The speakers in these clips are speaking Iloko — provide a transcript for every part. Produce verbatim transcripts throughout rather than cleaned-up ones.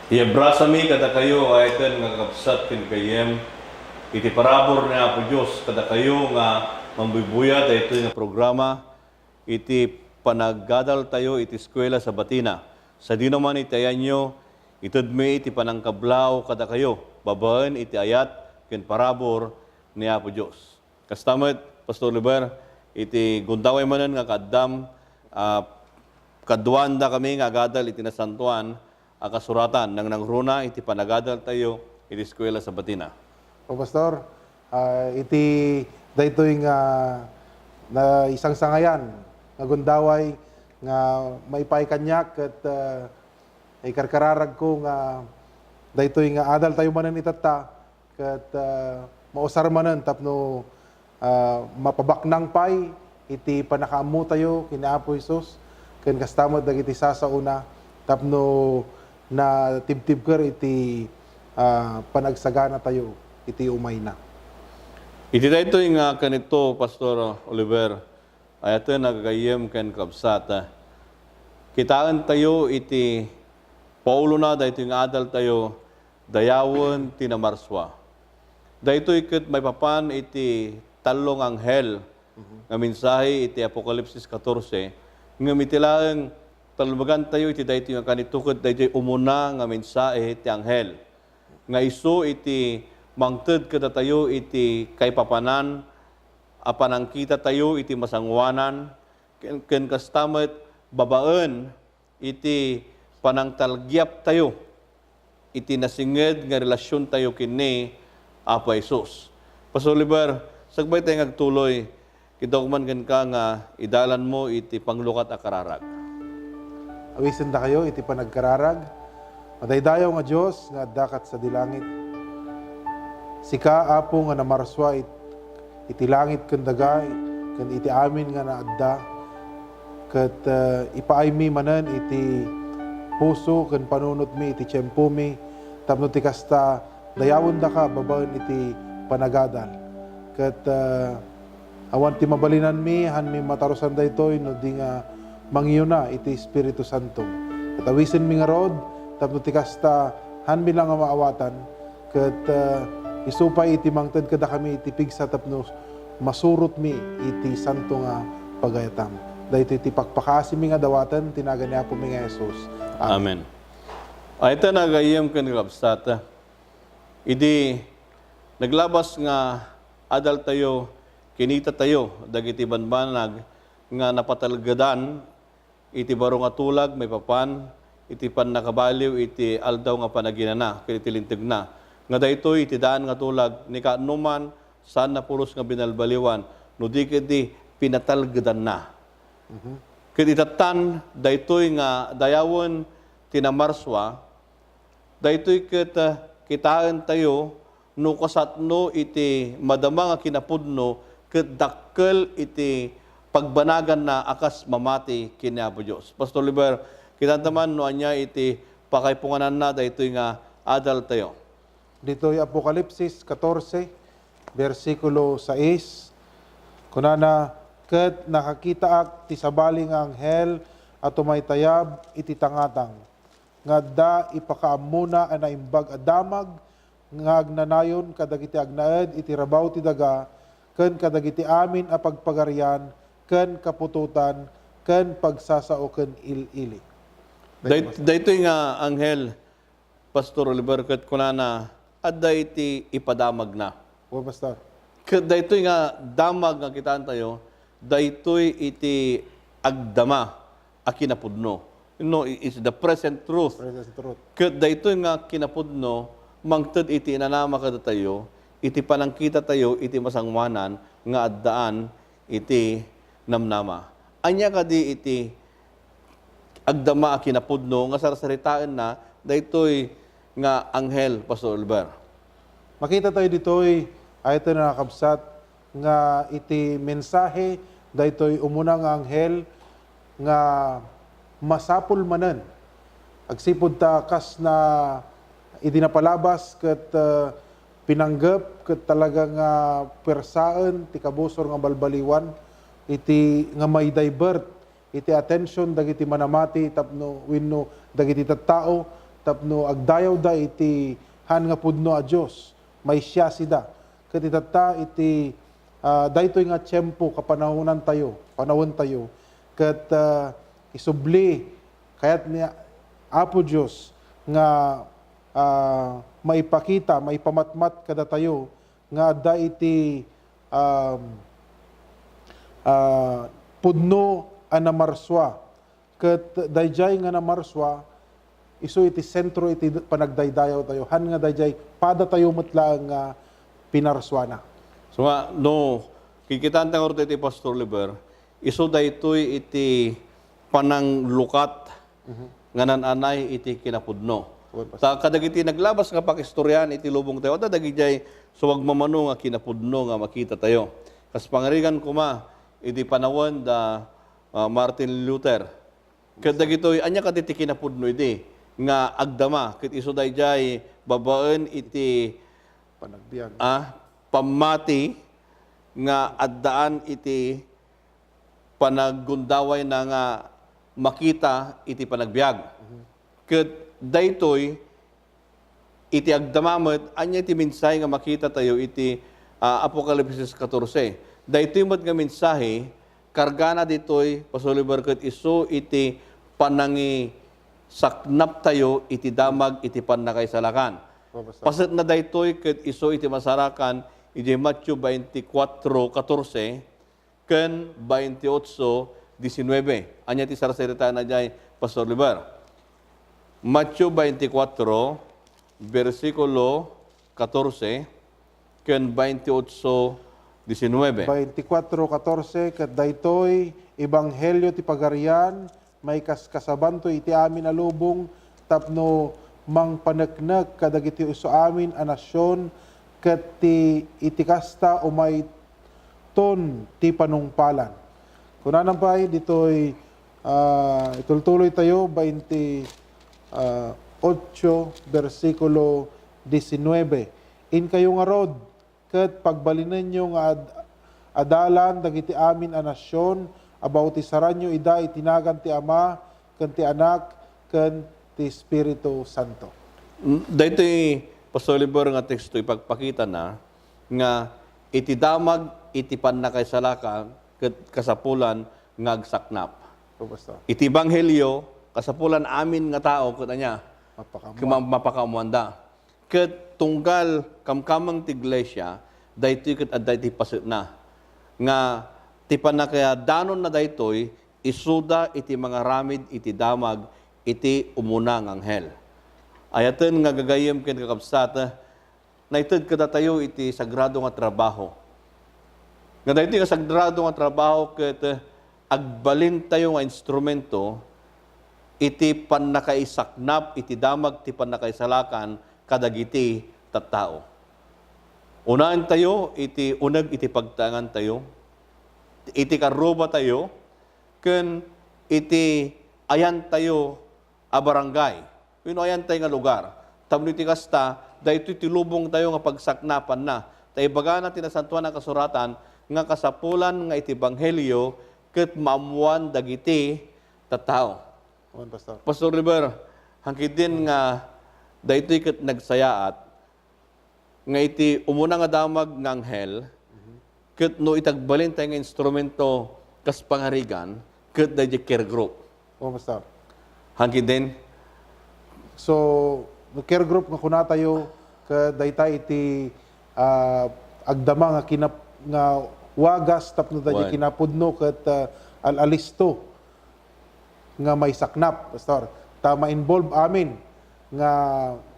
Iyabrasami kadakayo, ayaten nga kakabsat ken gayyem, iti parabur ni Apo Dios kadakayo nga mangbuybuyat daytoy nga programa, iti panagadaltayo iti Eskuela Sabatina. Sadino man iti ayanyo, itedmi iti panangkablaaw kadakayo, babaen iti ayat ken parabur ni Apo Dios. Kasta met, Pastor Oliver, iti gundaway manen nga kaaddam, ah, kaduaandakami nga agadal iti Nasantoan a Kasuratan, nangnangruna iti panagadaltayo iti Eskuela Sabatina. O, Pastor, ah, iti daytoy nga naisangsangayan nga gundaway nga maipaay kaniak ket, ah, ikarkararagko nga daytoy nga adaltayo manen itatta, ket, ah, mausar manen tapno, ah, mapabaknang pay iti pannakaammotayo ken ni Apo Jesus, ken kasta met dagiti sasaona tapno natibtibker iti, ah, panagsaganatayo iti umayna. Iti daytoy nga kanito, Pastor Oliver, ayaten nga gagayyem ken kabsat, kitaentayo iti paulona daytoy nga adaltayo, dayawen ti namarsua. Daytoy ket maipapan iti tallo nga anghel nga mensahe iti Apokalipsis katorse, ngem iti laeng talmegantayo iti daytoy nga kanito ket daytoy umuna nga mensahe ti anghel nga isu iti mangted kadatayo iti kaipapanan a panangkitatayo iti masangoanan, ken, ken kasta met babaen iti panangtalgiaptayo iti nasinged nga relasiontayo ken ni Apo Jesus. Pastor Oliver, sakbay tayo nga agtuloy, kidawag man kenka nga idalanmo iti panglukat a kararag. Awisendakayo iti panagkararag. Madaydayaw nga Dios nga adda ket sadi langit. Sika, Apo, nga namarsua it-, iti langit ken daga, ken iti amin nga naadda, ket, eh, ipaaymi manen iti puso ken panunotmi iti tiempomi, tapno ti kasta, dayawendaka babaen iti panagadal. Ket, eh, awan ti mabalinanmi, hanmi matarusan daytoy no di nga mangyuna iti Espiritu Santo. Ket awisenmi ngarud, tapno ti kasta, hanmi la nga maawatan, ket, eh, isu pay iti mangted kadakami iti pigsa tapno masurotmi iti santo nga pagayatam. Daytoy ti pakpakaasimi nga dawaten ti nagan ni Apomi nga Jesus. Amen. Amen. Ay, ta nagayyem ken kakabsat. Idi naglabas nga adaltayo, kinitatayo dagiti banbanag nga napatalgedan iti baro nga tulag maipapan iti pannakabaliw iti Aldaw nga Panaginana ken iti Lintegna, nga daytoy iti daan nga tulag ni kaanoman saanna pulos nga binalbaliwan no di ket di pinatalgedanna. Mhm. Ket itattan daytoy nga dayawen ti namarsua, daytoy ket, ah, kitaentayo no kasatno iti madama nga kinapudno ket dakkel iti pagbanaganna a kas mamati ken ni Apo Dios. Pastor Oliver, kitaenta man no ania iti pakaipungananna daytoy nga adaltayo. Ditoy Apokalipsis katorse, bersikulo sais, kunana, "Ket nakakitaak ti sabali nga anghel a tumaytayab iti tangatang." nga adda ipakaammona a naimbag a damag nga agnanayon kadagiti agnaed iti rabaw ti daga ken kadagiti amin a pagpagarian ken kaputotan ken pagsasao ken il-ili. Day-, daytoy nga anghel, Pastor Oliver, ket kunana, adda iti ipadamagna. O, Pastor. Ket daytoy nga damag nga kitaentayo, daytoy iti agdama a kinapudno. No, i-, is the present truth. Present truth. Ket daytoy nga kinapudno, mangted iti inanama kadatayo, iti panangkitatayo iti masangoanan nga addaan iti namnama. Ania kadi iti agdama a kinapudno nga sarsaritaenna daytoy nga anghel, Pastor Oliver? Makita tayo ditoy, ayaten a kakabsat, nga iti mensahe daytoy umuna nga anghel nga masapul manen. Agsipud ta kas na idi napalabas ket, eh, pinanggep ket talaga nga puersaen ti kabusor nga balbaliwan iti nga mai-divert iti attention dagiti manamati tapno wenno dagiti tattao tapno agdayawda iti han nga pudno a Dios, maisiasida. Ket itatta iti, ah, daytoy nga tiempo, kapanahonan tayo, panawen tayo, ket, ah, isubli, kayat ni Apo Dios nga, ah, maipakita, maipamatmat kadatayo nga adda iti, um, ah, pudno a namarsua. Ket daydiay nga namarsua, isu iti sentro iti panagdaydayaw tayo. Han nga daydiay, pada tayo met laeng nga pinarsuana. So nga, no, kikitaen tayo ngarud iti Pastor Liber, isu daytoy iti pananglukat Mhm. nga naan-anay iti kinapudno. Wen, Pastor. Ta kadagiti naglabas nga pakistorian iti lubong tayo, adda dagidiay sumagmamano nga kinapudno nga makita tayo. Kas pangarigan koma, iti panawen da, ah, Martin Luther. Ket dagitoy, ania kadi ti kinapudno idi nga agdama? Ket isu daydiay babaen iti Panagbiag. ah, pammati nga addaan iti panaggundawayna nga makita iti panagbiag. Mhm. Ket daytoy iti agdama met, ania ti mensahe nga makita tayo iti, ah, Apokalipsis katorse? Daytoy met nga mensahe, kargana ditoy, Pastor Oliver, ket isu iti panangisaknap tayo iti damag iti pannakaisalakan. Pastor. Paset na daytoy ket isu iti masarakan iti Mateo twenty-four katorse, ken twenty-eight diecinueve. Ania ti sarsaritaenna diay, Pastor Liber? Mateo twenty-four, bersikulo katorse, ken twenty-eight diecinueve. Twenty-four katorse, ket daytoy ebanghelio ti Pagarian, maikaskasabanto iti amin a lubong tapno mangpaneknek kadagiti isu amin a nasion, ket ti, iti kasta umayton ti panungpalan. Kunana pay ditoy, ah, itultuloy tayo, bainti, ah, otso, bersikulo diecinueve. Inkayo ngarud, ket pagbalinenyo nga ad-, adalan dagiti amin a nasion a bautisaranyo ida iti nagan ti Ama, ken ti Anak, ken ti Espiritu Santo. Mm, daytoy, Pastor Oliver, nga teksto ipagpakitana nga iti damag iti pannakaisalakan ket kasapulan nga agsaknap. O, Pastor. Iti ebanghelio, kasapulan amin nga tao ket ania? Mapakaammuan. Ket ma-, mapakaammuanda. Ket tunggal kamkameng ti iglesia, daytoy ket adda iti pasetna, nga ti pannakadanonna daytoy, isuda iti mangaramid iti damag iti umuna nga anghel. Ayaten nga gagayyem ken kakabsat, naited kadatayo iti sagrado nga trabaho. Nga daytoy nga sagrado nga trabaho ket agbalintayo nga instrumento iti pannakaisaknap iti damag ti pannakaisalakan kadagiti tattao. Unaentayo iti uneg iti pagtaengantayo, iti karrubatayo, ken iti ayantayo a barangay wenno ayantay nga lugar. Tapno iti kasta, daytoy ti lubongtayo nga pagsaknapanna. Ta ibagana ti Nasantoan a Kasuratan nga kasapulan nga iti ebanghelio ket maammoan dagiti tattao. Amen, Pastor. Pastor Liber, hangkidin nga daytoy ket nagsayaat nga iti umuna nga damag nga anghel, ket no iti agbalintay nga instrumento kas pangarigan, ket daydi care group. O, Pastor. Hangkidin? So, no care group nga kunatayo, ket dayta iti, ah, agdama nga kinap-, nga wagas tapno daydi Wen. kinapudno ket, ah, al-alisto nga maisaknap, Pastor. Ta ma-involve amin nga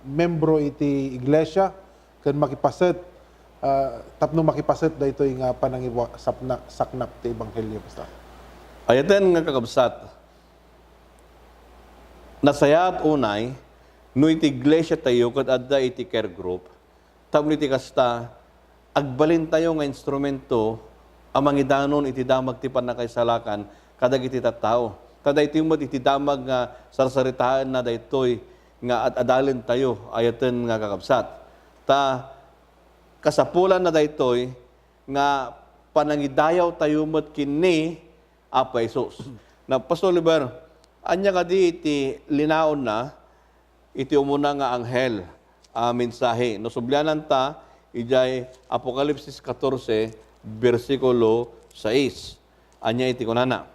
membro iti iglesia ken makipaset, ah, tapno makipaset daytoy nga panangiwa-, sapna-, saknap ti ebanghelio, Pastor. Ayaten nga kakabsat, nasayaat unay no iti iglesia tayo ket adda iti care group, tapno iti kasta, agbalintayo nga instrumento a mangidanon iti damag ti pannakaisalakan kadagiti tattao. Ta daytoy met iti damag nga sarsaritaenna daytoy nga ad-adalentayo, ayaten nga kakabsat. Ta kasapulanna daytoy nga panangidayawtayo met ken ni Apo Jesus. Na, Pastor Oliver, ania kadi iti linaonna iti umuna nga anghel a mensahe. No, subliananta idiay Apokalipsis katorse, bersikulo sais. Ania iti kunana?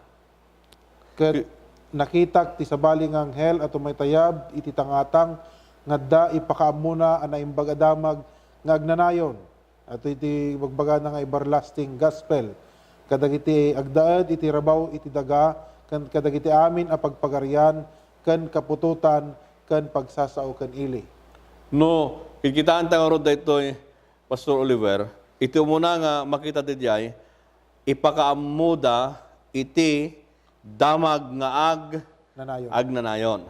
Ket nakitak ti sabali nga anghel a tumaytayab iti tangatang nga adda ipakaammona a naimbag a damag nga agnanayon. Itoy ti bagbagana nga everlasting gospel kadagiti agdaed iti rabaw iti daga, ken kadagiti amin a pagpagarian, ken kaputotan, ken pagsasao ken ili. No, kikitaanta ngarud daytoy, Pastor Oliver, iti umuna nga makita daydiay, ipakaammoda iti damag nga ag-, Nanayon. Agnanayon.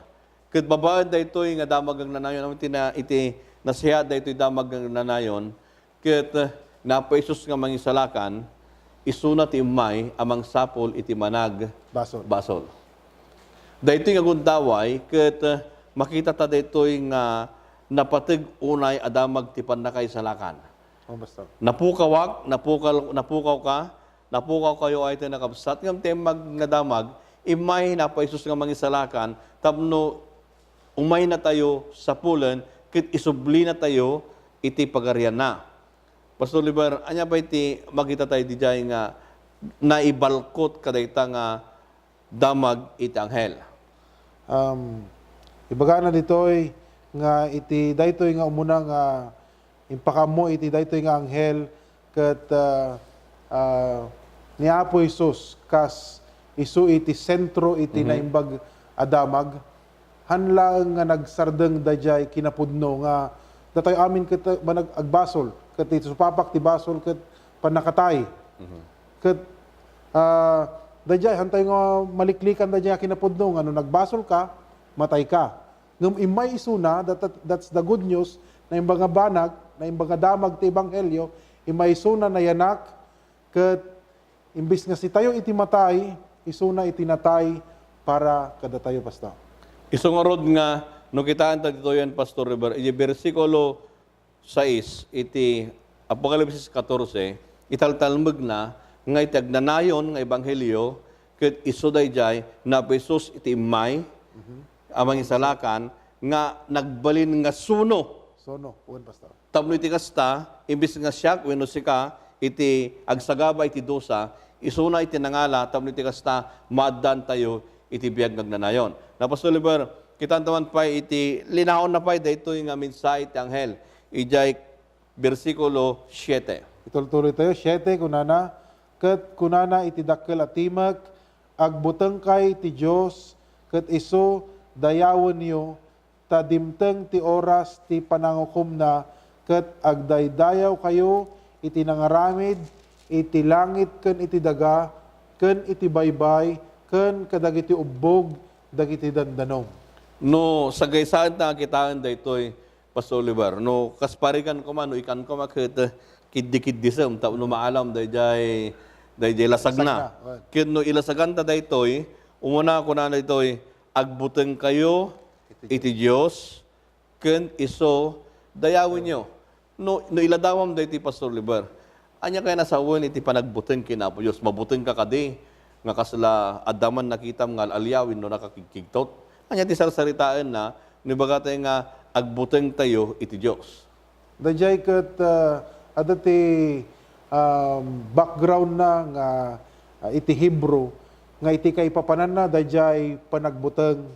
Ket babaen daytoy nga damag agnanayon, amin ti na-, iti nasihat daytoy damag agnanayon, ket, eh, ni Apo Jesus nga Mangisalakan, isuna ti immay a mangsapul iti manag-, Basol. Basol. Daytoy nga gundaway, ket, eh, makitata daytoy nga napateg unay a damag ti pannakaisalakan. Oh, basta. Napukawak, napukal-, napukawka, napukawkayo ay ti nakabsat, ngem ti immag nga damag, immay ni Apo Jesus nga Mangisalakan, tapno umaynatayo sapulen, ket isublinatayo iti pagarianna. Pastor Oliver, ania pay ti makitatayo didiay nga naibalkot kadayta nga damag iti anghel? Um, ibagana ditoy nga iti daytoy nga umuna nga impakaammo iti daytoy nga anghel ket, ah, ah, ni Apo Jesus kas isu iti sentro iti Mhm. naimbag a damag. Han laeng nga nagsardeng daydiay kinapudno nga datayo amin ket, ah, manag-, agbasol ket iti supapak ti basol ket pannakatay. Mhm. Ket, ah, daydiay, hantayo nga maliklikan daydiay a kinapudno nga no nagbasol ka, matay ka. Ngem immay isuna, that, that, that's the good news, naimbag nga banag, naimbag nga damag ti ebanghelio, immay isuna nayanak, ket imbes nga sitayo iti matay, isuna iti natay para kadatayo, Pastor. Isu ngarud nga, no kitaenta ditoyen, Pastor River, iti bersikulo sais iti Apokalipsis katorse, italtalmegna nga iti agnanayon nga ebanghelio, ket isu daydiay ni Apo Jesus iti immay Mhm. a mangisalakan nga nagbalin nga suno. Suno, wen, Pastor. Tapno iti kasta, imbes nga siak wenno sika iti agsagaba iti dusa, isuna iti nangala, tapno iti kasta, maaddaantayo iti biag nga agnanayon. Na, Pastor Oliver, kitaentaman pay iti linaonna pay daytoy nga mensahe ti anghel idiay bersikulo siete. Itultuloytayo, siete, kunana, ket kunana iti dakkel a timek, "Agbutengkay ti Dios, ket isu dayawenyo, ta dimteng ti oras ti panangukomna, ket agdaydayawkayo iti nangaramid iti langit ken iti daga, ken iti baybay, ken kadagiti ubbog dagiti dandanom." No, sagaysaenta nga kitaen daytoy, Pastor Oliver, no, kas parigan koma, no, ikan koma ket, eh, kiddi-kiddisem, tapno maalam daydiay, daydiay lasagna. Lasagna, right. Ket no ilasaganta daytoy, umuna kunana daytoy, "Agbutengkayo iti Dios, ken isu dayawenyo." No, no iladawam daytoy, Pastor Oliver, ania kaya nasawen iti panagbuteng ken Apo Dios? Mabuteng ka kadi nga kasla adda man nakitam nga al-aliaw wenno nakakigkigtot? Ania ti sarsaritaenna no ibagatayo nga agbutengtayo iti Dios? Daydiay ket, ah, adda ti, um, background na nga, ah, iti Hebrew nga iti kaipapananna daydiay panagbuteng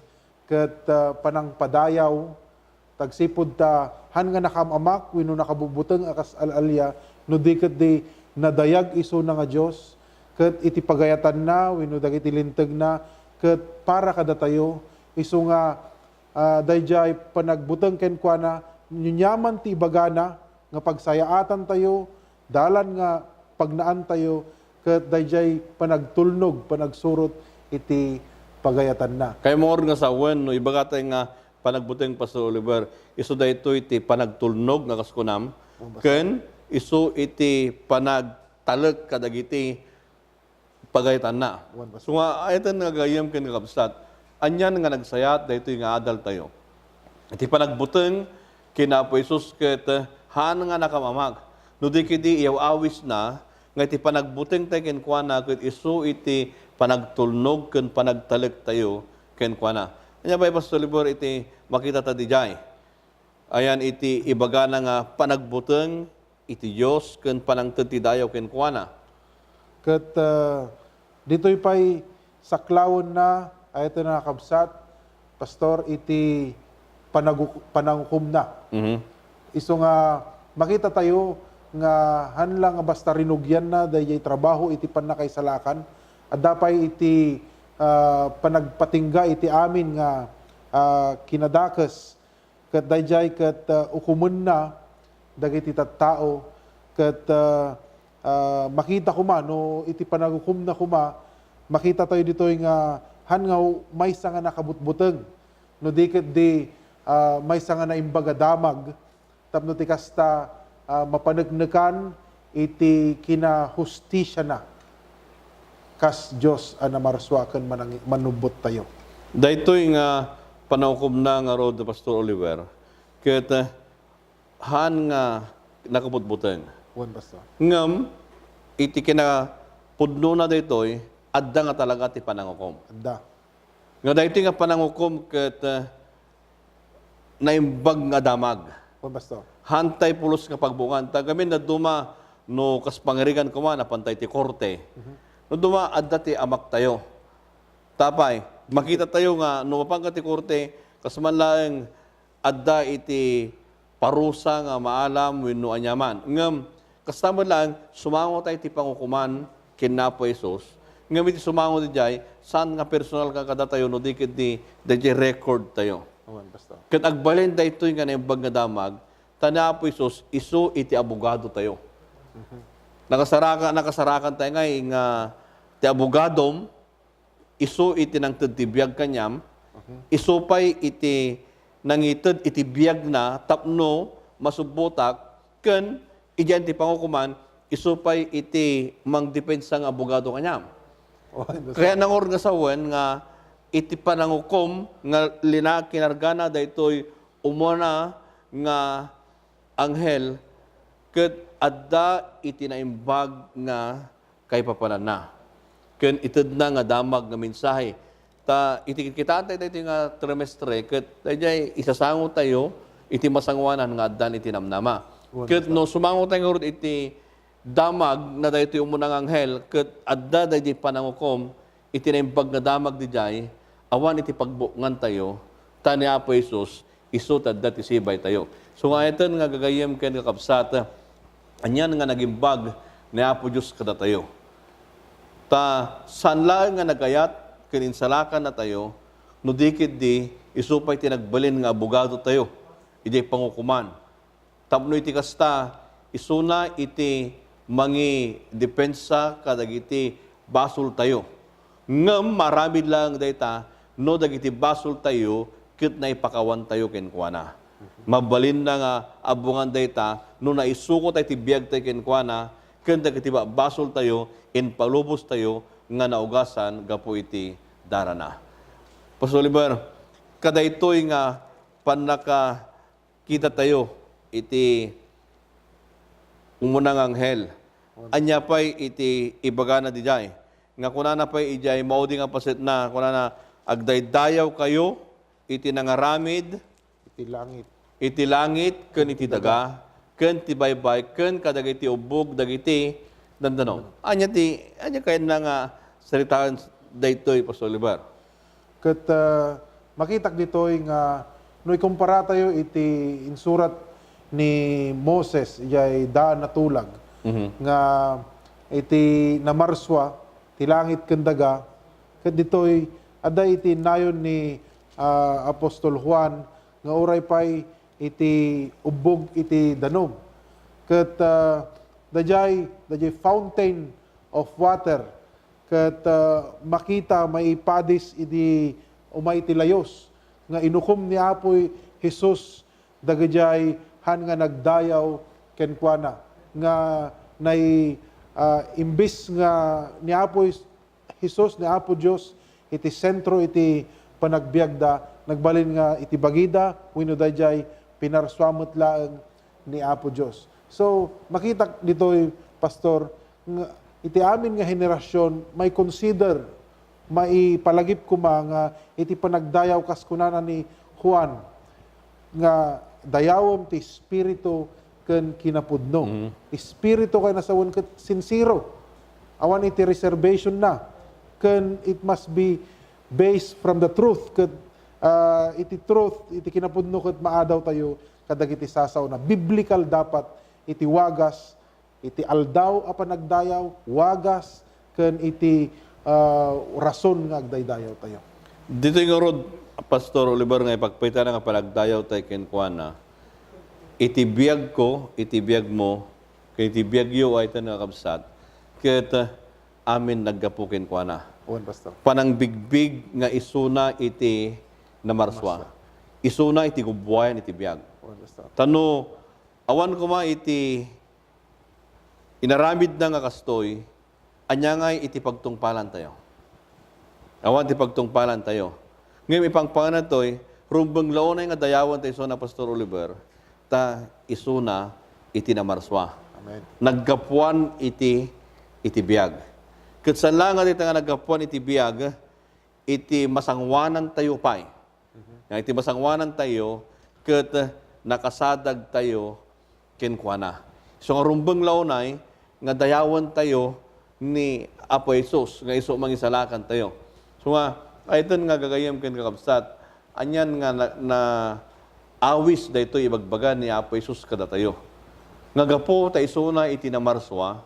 ket, ah, panangpadayaw, tagsipud ta han nga nakaam-amak wenno nakabubuteng a kas al-alia, no di ket di nadayag isuna nga Dios, ket iti pagayatanna wenno dagiti lintegna ket para kadatayo, isu nga, ah, daydiay panagbuteng kenkuana, aniaman ti ibagana nga pagsayaatantayo, dalan nga pagnaantayo, ket daydiay panagtulnog, panagsurot iti pagayatanna. Kaymo ngarud nga sawen no ibagatayo nga panagbuteng, Pastor Oliver, isu daytoy ti panagtulnog nga kas kunam, Oh, Pastor. Ken isu iti panagtalek kadagiti pagayatanna. Wen, Pastor. So nga, ayaten nga gayyem ken kakabsat, anian nga nagsayaat daytoy nga adaltayo. Iti panagbuteng ken Apo Jesus ket, eh, haan nga nakaam-amak. No di ketdi iyaw-awisna nga iti panagbutengtayo kenkuana ket isu iti panagtulnog ken panagtalektayo kenkuana. Ania pay, Pastor Oliver, iti makita ta didiay? Ayan iti ibagana nga panagbuteng iti Dios ken panangted ti dayaw kenkuana. Ket, ah, ditoy pay saklawenna, ay ito na, kabsat, Pastor, iti panagu-, panangukomna. Mhm. Isu nga makita tayo nga han la nga basta rinugianna daydiay trabaho iti pannakaisalakan, adda pay iti, ah, panagpatingga iti amin nga, ah, kinadakes, ket daydiay ket, ah, ukomenna dagiti tattao, ket, ah, ah, makita koma no iti panangukomna koma, makita tayo ditoy nga han nga maysa nga nakabutbuteng, no di ket di, ah, maysa nga naimbag a damag, tapno ti kasta, ah, mapaneknekan iti kinahustisiana kas Dios a namarsua ken manang-, manubbottayo. Daytoy nga panangukomna ngarud, Pastor Oliver, ket, eh, han nga nakabutbuteng. Wen, Pastor. Ngem, iti kinapudnona daytoy, adda nga talaga ti panangukom. Adda. Nga daytoy nga panangukom ket, eh, naimbag nga damag. Wen, Pastor. Hantay pulos nga pagbuongan. Ta gamin dadduma, no kas pangirigan koma, napantay ti korte. Mhm. No duma, adda ti amaktayo. Tapay, makita tayo nga no mapan ka ti korte, kas man laeng adda iti parusa nga maalam wenno aniaman. Ngem, kasta met laeng, sumango tayo ti pangukoman ken Apo Jesus. Ngem iti sumango didiay, saan nga personal ka kadatayo no di ket di, daydiay record tayo. Amen, Pastor. Ket agbalin daytoy nga naimbag nga damag, ta ni Apo Jesus, isu iti abogado tayo. Mhm. Nakasaraka-, nakasarakan tayo nga, nga ti abogadom, isu iti nangted ti biag kaniam, mhm, isu pay iti nangited iti biagna tapno masubbotak, ken idiay ti pangukoman, isu pay iti mangdepensa nga abogado kaniam. Oh, Pastor. Kaya nangur nga sawen nga iti panangukom nga lina-, kinargana daytoy umuna nga anghel ket adda iti naimbag nga kaipapananna ken itedna nga damag nga mensahe. Ta iti kitkitaen tayo daytoy nga trimestre ket daydiay isasango tayo iti masangoanan nga addan iti namnama. Wen, Pastor. Ket no sumango tayo ngarud iti damag na daytoy umuna nga anghel ket adda daydi panangukom iti naimbag nga damag didiay, awan iti pagbuongan tayo, ta ni Apo Jesus, isu ti adda ti sibay tayo. So nga iten nga gagayyem ken kakabsat, anian nga nagimbag ni Apo Dios kadatayo. Ta saan laeng nga nagayat ken insalakan natayo, no di ketdi isu pay ti nagbalin nga abogado tayo idiay pangukoman. Tapno iti kasta, isuna iti mangidepensa kadagiti basoltayo. Ngem maaramid laeng dayta no dagiti basoltayo ket naipakawantayo kenkuana. Mabalinna nga abbongan dayta no naisukotayo ti biagtayo kenkuana ken dagiti ba-, basoltayo, impalubostayo nga naugasan gapu iti darana. Pastor Oliver, kadaytoy nga pannaka- kita tayo iti umuna nga anghel. Ania pay iti ibagana didiay? Nga kunana pay idiay maudi nga pasetna, kunana, "Agdaydayaw kayo iti nangaramid iti langit, iti langit ken iti daga, ken ti baybay, ken kadagiti ubbog dagiti dandanon." Ania ti, ania kayatna nga saritaen daytoy, Pastor Oliver? Ket, ah, makitak ditoy nga no ikumpara tayo iti insurat ni Moses idiay Daan a Tulag, mhm, nga iti namarsua ti langit ken daga, ket ditoy adda iti nayon ni, ah, Apostol Juan nga uray pay iti ubbog iti danum. Ket, ah, daydiay, daydiay fountain of water ket, ah, makita maipadis idi umay ti layus nga inukom ni Apo Jesus dagijay han nga nagdayaw kenkuana, nga nay-, ah, imbis nga ni Apo Jes-, Jesus, ni Apo Dios iti sentro iti panagbiagda, nagbalin nga iti bagida wenno daydiay pinarsua met laeng ni Apo Dios. So, makitak ditoy, Pastor, nga iti amin nga henerasyon, may consider maipalagip koma nga iti panagdayaw kas kunana ni Juan, nga dayawem ti espiritu ken kinapudno. Mm. Espiritu kayatna sawen ket sincero. Awan iti reservation na. Ken it must be based from the truth. Ket, ah, iti truth, iti kinapudno ket maadaw tayo kadagiti sasaona. Biblical dapat iti wagas, iti aldaw a panagdayaw, wagas, ken iti, ah, rason nga agdaydayaw tayo. Ditoy ngarud, Pastor Oliver, nga ipagpakitana nga panagdayaw tayo kenkuana, iti biagko, iti biagmo, ken iti biagyo, ay ita nga kabsat, ket, ah, amin naggapu kenkuana. Wen, Pastor. Panangbigbig nga isuna iti namarsua. Namarsua. Isuna iti gubuayan iti biag. Wen, Pastor. Tano, awan koma iti inaramidna nga kastoy, ania ngay iti pagtungpalan tayo? Awan ti pagtungpalan tayo. Ngem ipangpangana toy, rumbeng la unay nga dayawen tayo isuna, Pastor Oliver, ta isuna iti namarsua. Amen. Naggapuan iti, iti biag. Ket saan la nga dayta nga naggapuan iti biag, iti masangoanan tayo pay. Mhm. Nga iti masangoanan tayo, ket nakasadag tayo kenkuana. So nga rumbeng la unay nga dayawen tayo ni Apo Jesus, nga isu mangisalakan tayo. So nga, ay ita nga gagayyem ken kakabsat, anian nga na, na awis daytoy ibagbaga ni Apo Jesus kadatayo. Nga gapu ta isuna iti namarsua,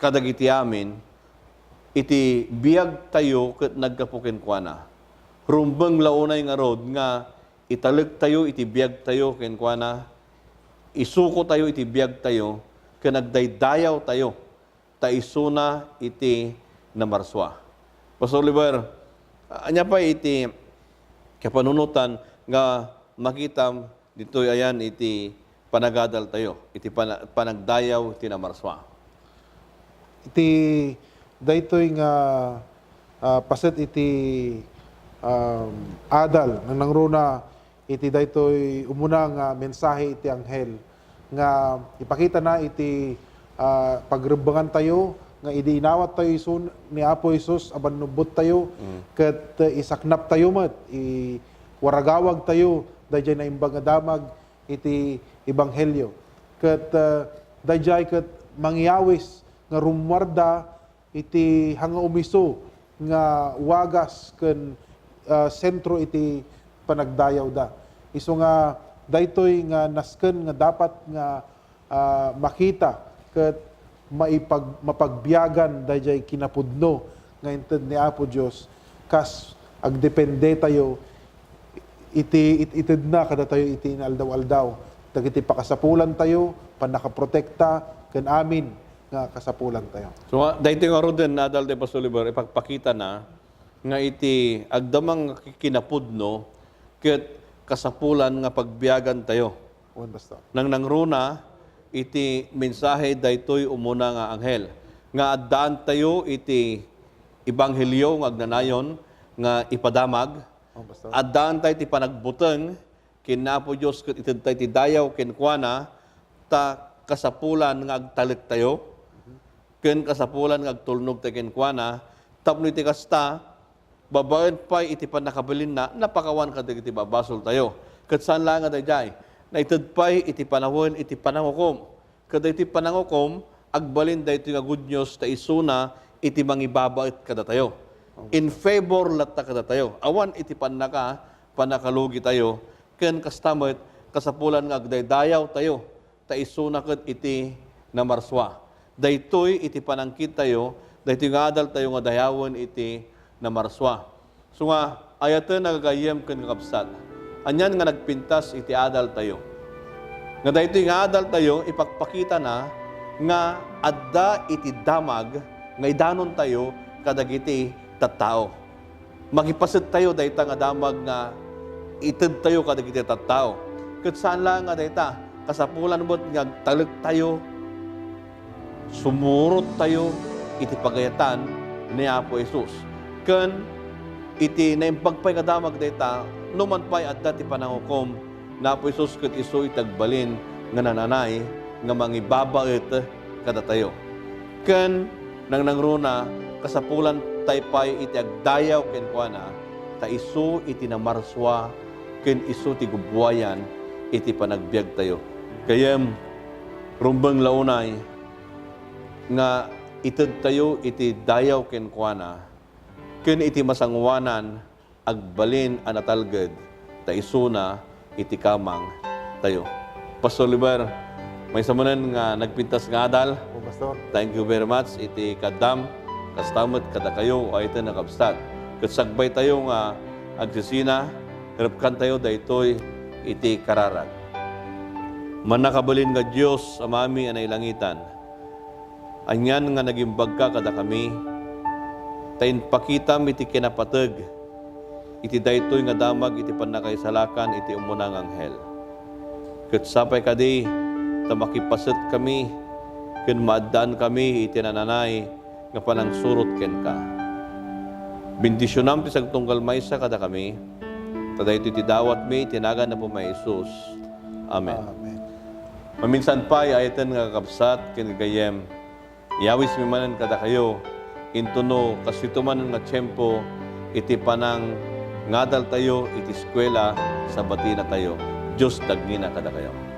kadagiti amin, iti biag tayo ket naggapu kenkuana. Rumbeng la unay ngarud nga italek tayo iti biag tayo kenkuana, isuko tayo iti biag tayo, ken agdaydayaw tayo, ta isuna iti namarsua. Pastor Oliver, ania pay iti kapanunotan nga makitam ditoy ayan iti panagadal tayo, iti pana-, panagdayaw ti namarsua. Iti daytoy nga, ah, paset iti, um, adal, nanangruna iti daytoy umuna nga mensahe iti anghel nga ipakitana iti, ah, pagrebbengan tayo nga idi inawat tayo isu ni Apo Jesus a bannubbot tayo, mm, ket, eh, isaknap tayo met, i-, waragawag tayo daydiay naimbag nga damag iti ebanghelio. Ket, ah, daydiay ket mangyawis nga rummuarda iti hangaumiso nga wagas ken, ah, sentro iti panagdayawda. Isu nga daytoy nga nasken nga dapat nga, ah, makita ket maipag-, mapagbiagan daydiay kinapudno nga inted ni Apo Dios kas agdepende tayo iti it-, itedna kadatayo iti inaldaw-aldaw dagiti pakasapulan tayo, pannakaprotekta, ken amin nga kasapulan tayo. So, nga, daytoy nga ruden, adal ti Pastor Oliver, ipagpakita na nga iti agdamang kinapudno ket kasapulan nga pagbiagan tayo. Wen, Pastor. Nangnangruna iti mensahe daytoy umuna nga anghel nga addaan tayo iti ebanghelio nga agnanayon nga ipadamag. Oh, Pastor. Addaan tayo ti panagbuteng ken Apo Dios ket ited tayo ti dayaw kenkuana, ta kasapulan nga agtalek tayo, ken kasapulan nga agtulnog tayo kenkuana, tapno iti kasta, babaen pay iti pannakabalinna, napakawan kadagiti babasol tayo. Ket saan la nga daydiay, naited pay iti panawen iti panangukom. Kadagiti panangukom, agbalin daytoy nga good news ta isuna iti mangibabaet kadatayo. In favor latta kadatayo. Awan iti pannaka, pannakalugi tayo. Ken kasta met, kasapulan nga agdaydayaw tayo, ta isuna ket iti namarsua. Daytoy iti panangkit tayo, daytoy nga adal tayo nga dayawen iti namarsua. So nga, ayaten a gagayyem ken kakabsat, anian nga nagpintas iti adal tayo? Nga daytoy nga adal tayo, ipakpakitana nga adda iti damag nga idanon tayo kadagiti tattao. Makipaset tayo dayta nga damag nga ited tayo kadagiti tattao. Ket saan la nga dayta, kasapulan met nga agtalek tayo, sumurot tayo iti pagayatan ni Apo Jesus. Ken iti naimbag pay nga damag dayta, numan pay adda ti panangukom ni Apo Jesus ket isu iti agbalin nga nananay nga mangibabaet kadatayo. Ken nangnangruna, kasapulan tay pay iti agdayaw kenkuana, ta isu iti namarsua ken isu ti gubuayan iti panagbiagtayo. Gayyem, rumbeng la unay nga itedtayo iti dayaw kenkuana ken iti masangoanan agbalin a natalged, ta isuna iti kamangtayo. Pastor Oliver, maysa manen nga nagpintas nga adal. O, Pastor. Thank you very much iti kaaddam, kasta met kadakayo, ayten a kabsat. Ket sakbaytayo nga agsisina, repkantayo daytoy iti kararag. Mannakabalin nga Dios, Amami a nailangitan, anian nga nagimbagka kadakami, ta impakitam iti kinapateg iti daytoy nga damag iti pannakaisalakan iti umuna nga anghel. Ket sapay kadi ta makipasetkami ken maaddaankami iti nananay nga panangsurot kenka. Bendisionam ti sagtunggal maysa kadakami, ta daytoy ti dawatmi iti nagan Apo mi a Jesus. Amen. Amen. Maminsan pay, ayten nga kakabsat ken gagayyem, iyawismi manen kadakayo, intono kasdito manen nga tiempo iti panangadaltayo iti eskuela sa batinatayo. Dios dagnina kadakayo.